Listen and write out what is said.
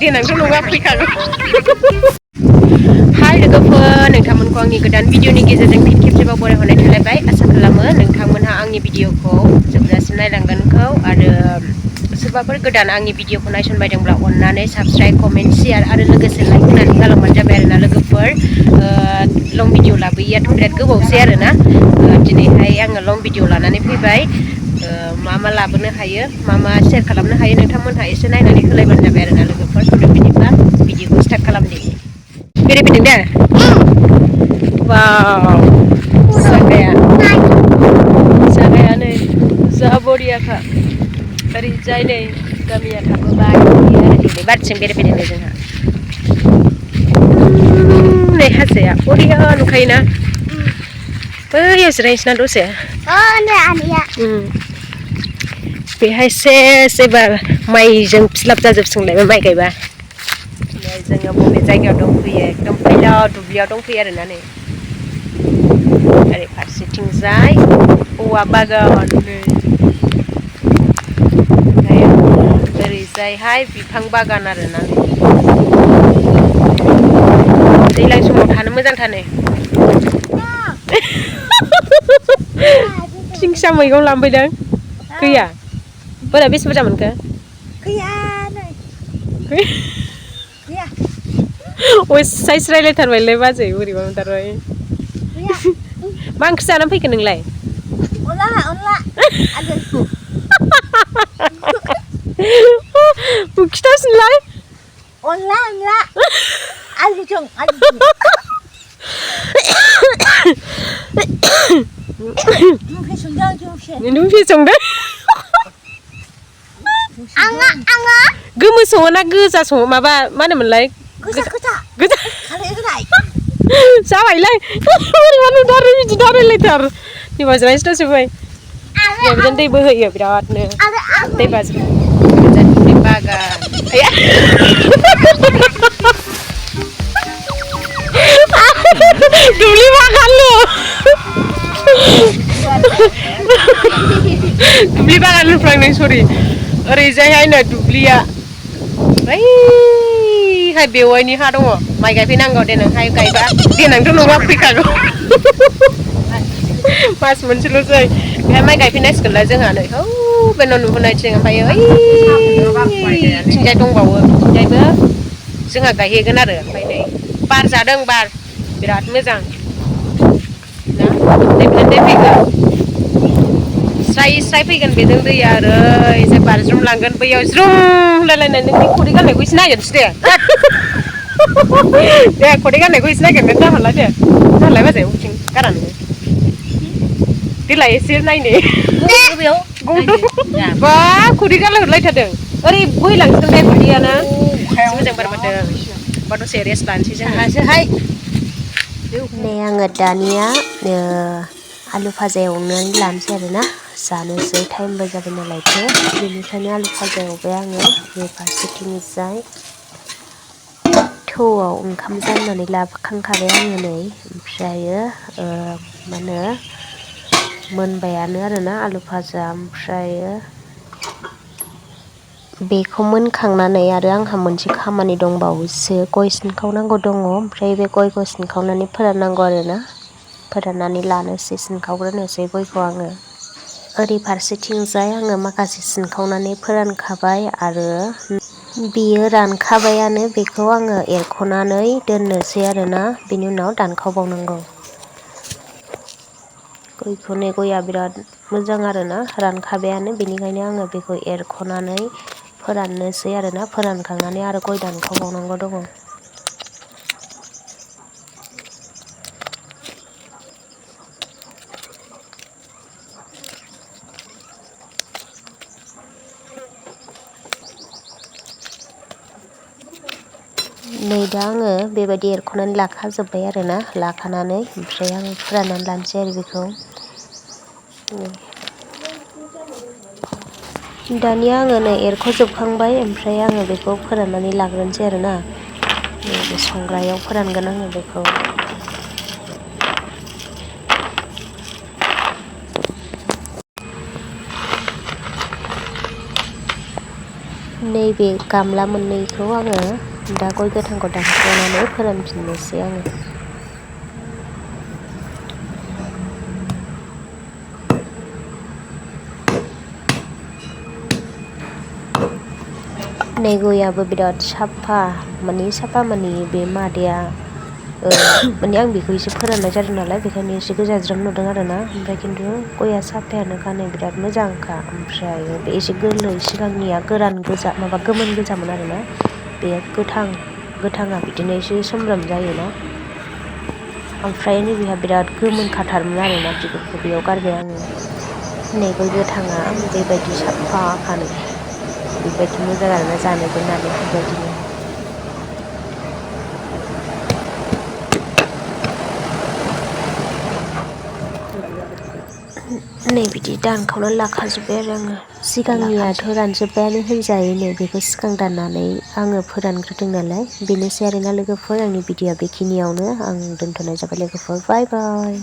देनांथ' नङा फैखागौ हाय लोगोफोर नोंथांमोनखौ आंनि गोदान भिडिअनि गेजेरजों फिन खेबसेबाव बरायहरनाय थालायबाय आसा खालामो नोंथांमोनहा आंनि भिडिअखौ जोबजासिम नायलांगोनखौ आरो सोरबाफोर गोदान आंनि भिडिअखौ नायसनबायदोंब्ला अननानै साबस्क्राइब कमेन्ट शेयार आरो लोगोसे लाइक होनानै गालांबानो जाबाय आरोना लोगोफोर लं भिडिअ लाबोयैयाथ' बिराद गोबावसै आरोना दिनैहाय आङो लं भिडिअ लानानै फैबाय मा मा लाबोनो हायो मा मा शेयार खालामनो हायो नोंथांमोनहा एसे नायनानै होलायबानो जाबाय आरोना लोगोफोर बिदिब्ला भिडिअखौ स्टार्ट खालामदिनि बेरायफैदों दा वाव जागाया नै जा बरियाखा ओरैजाय नै गामिया थाबोबाय आरो दिनै बारथिं बेरायफैदों नै जोंहा नै हाजोआ बरिया नुखायोना बैयाव जिरायनोसैना दसे बेहाय सेस एबार माइजों फिलाप जाजोबसिगोनलाय माइ गायबा जोङो बबे जायगायाव दंफैयो एकदम फैलाव दुब्लियाव दंफैयो आरोना नै ओरै फारसेथिंजाय औवा बागान नै ओमफ्राय ओरैजायहाय बिफां बागान आरोना दैज्लां समाव थानो मोजांथार नै दिंखिया मैगं लांफैदों गैया बोरा बेसे बुरजा मोनखो गैया नै गैया साइस रायलायथारबायलै बाजै बोरैबा मोनथारबाय मा ओंख्रि जानानै फैखो नोंलाय अनला खिथाफिनलाय अनला आलुजों नों संदों आङो गोमो सङो ना गोजा सङो माबा मा होनोमोनलाय गोजा जाबायलै बोरैबा नुथारो बिदि दारायलायथार दै बाज्रुमनायसो दसेबाय बिदिनो दै बोहैयो बिरादनो दै बाज्रुम दुब्लि बागान दुब्लि बागानल' दुब्लि बागान होनफ्लांदों सरि ओरैजायहाय नै दुब्लिया बैहाय बेवाइनि हा दङ माइ गायफैनांगौ देनांहाय गायबा देनांथ' नङा फैखागौ मास मोनसेल'सै बेहाय माइ गायफैनांसिगोनलाय जोंहा नै हौ बे न' नुहुरनायथिं ओमफ्राय ओइथिंजाय दंबावो बिथिंजायबो जोंहा गायहैगोन आरो ओमफ्राय नै बार जादों बार बिराद मोजां ना दै फैगोन स्राय फैगोन बेजों दैया ओरैजाय बारज्रुमलांगोन बैयाव ज्रुम होनलायलायनाय नोंनि खदै गाननायखौ एसे नागिरनोसै दे खदै गाननायखौ एसे नागिरगोन जाहरला दे जाहरलाय बाजै बबेथिं गारा नोङो देलाय एसे नायनो बा खदै गानलायहरलायथारदों ओरै बोहैलांसिगोन बे खदैयाना मोजां बार बारदों होमबा दसे रेस्ट लानोसै जोंहासोहाय नै आङो दानिया आलु भाजा एवनानै लानोसै आरोना जानोसै टाइमबो जाबाय नालायथो बेनिखायनो आलु भाजा एवबाय आङो बे फारसेथिंजाय थौआव ओंखाम जाननानै लाबोखांखाबाय आङो नै ओमफ्रायो मा होनो मोनबायानो आरोना आलु भाजा ओमफ्रायो बेखौ मोनखांनानै आरो आंहा मोनसे खामानि दंबावोसो गय सिनखावनांगौ दङ ओमफ्राय बे गयखौ सिनखावनानै फोराननांगौ आरोना फोराननानै लानोसै सिनखावग्रोनोसै गयखौ आङो ओरै फारसेथिंजाय आङो माखासे सिनखावनानै फोरानखाबाय आरो बेयो रानखाबायानो बेखौ आङो एरख'नानै दोननोसै आरोना बेनि उनाव दानखावबावनांगौ गयखौ नै गया बिराद मोजां आरोना रानखाबायानो बेनिखायनो आङो बेखौ एरख'नानै फोराननोसै आरोना फोरानखांनानै आरो गय दानखावबावनांगौ दङ नै दा आङो बेबायदि एरख'नानै लाखाजोब्बाय आरोना लाखानानै ओमफ्राय आङो फोराननानै लानोसै आरो बेखौ दानिया आङो नै एरख'जोबखांबाय ओमफ्राय आङो बेखौ फोराननानै लाग्रोनोसै आरोना नैबे संग्रायाव फोरानगोन आङो बेखौ नैबे गामला मोननैखौ आङो दा गय गोथांखौ दानस'नानै फोरानफिननोसै आङो। नै गयाबो बिराद साफा माने बे मादाया माने आं बेखौ एसे फोराननाय जादों नालाय बेखायनो एसे गोजाज्रोम नुदों आरोना, ओमफ्राय खिन्थु गया साफायानोखा नै बिराद मोजांखा। ओमफ्राय बे एसे गोरलै सिगांनिया गोरान गोजा माबा गोमोन गोजामोन आरोना, बेयो गोथाङा बिदिनो एसे सोमब्रोम जायोना। ओमफ्राय नैबेहा बिराद गोमोन खाथारमोन आरोना, बिगुरखौ बेयाव गारबाय आङो। नै गय गोथाङा बेबायदि साफाखानो बेबायदि मोजां आरोना जानोबो नालेंखर बायदिनो। नै बिदि दानखावनानै लाखाजोब्बाय आरो आङो। सिगांनियाथ' रानजोब्बायानो होनजायो, नै बेखौ सिगां दाननानै आङो फोरानग्रोदों नालाय। बेनोसै आरोना लोगोफोर, आंनि भिडिअ'आ बेखिनियावनो। आं दोनथ'नाय जाबाय लोगोफोर, बाय बाय।